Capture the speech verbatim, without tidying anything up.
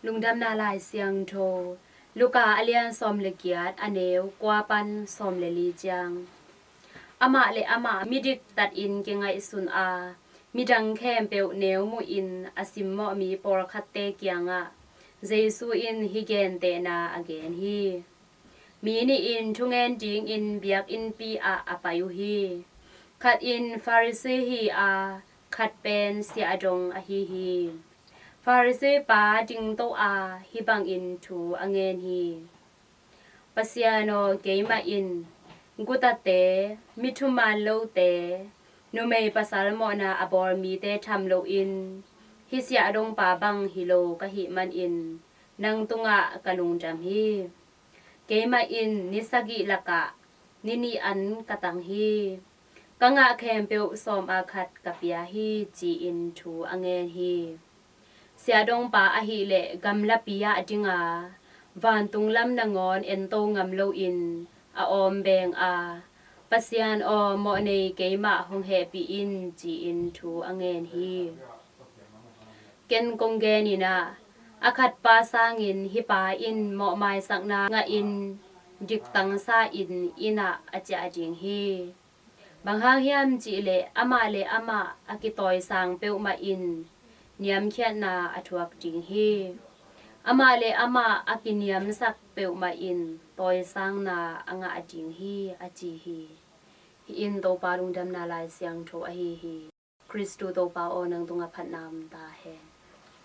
Lungdamna Lai Siangtho, Luka a lian sawm le giat, a neu kua pan sawm le li ciang. Amah le amah midiktatin kingaihsun a, midang khempeuh neu muhin a simmawh mi pawlkhatte kiangah Jesu in hih gentehna a gen hi. Mi nih in thungen dingin biakinnpi ah a pai uh hi. Khat in Pharisee hi a, khat pen siahdong ahi hi. Pharisee pa dingto a, hih bangin thu a ngen hi. Pasian aw, keimah in gutate, mi thuman lote, numei pasal mawhna a bawl mite tham loin hih siahdongpa bang hi lo ka hih manin nang tungah ka lungdam hi. Keimah in ni sagih lakah ni nih an ka tang hi. Ka ngah khempeuh sawm ah khat ka pia hi, ci-in thu a ngen hi. Siahdongpa ahih leh gamlapi ah ding a, vantung lam nangawn ento ngam loin a awm beng a, Pasian aw, mawhnei keimah hong hehpih in, ci-in thu a ngen hi. Ken kong genin ah, a khatpa sangin hih pa in mawhmaisakna ngahin diktang sa-in inn ah a ciah ding hi. Bang hang hiam cih leh amah le amah a kitawisang peuhmah in niamkhiatna a thuak ding hi. Amah le amah a kiniamsak peuhmah in tawisangna a ngah ding hi, a ci hi. Hih in Topa Lungdamna Lai Siangtho ahi hi. Khristu Topa aw, nang tungah phatna om ta hen.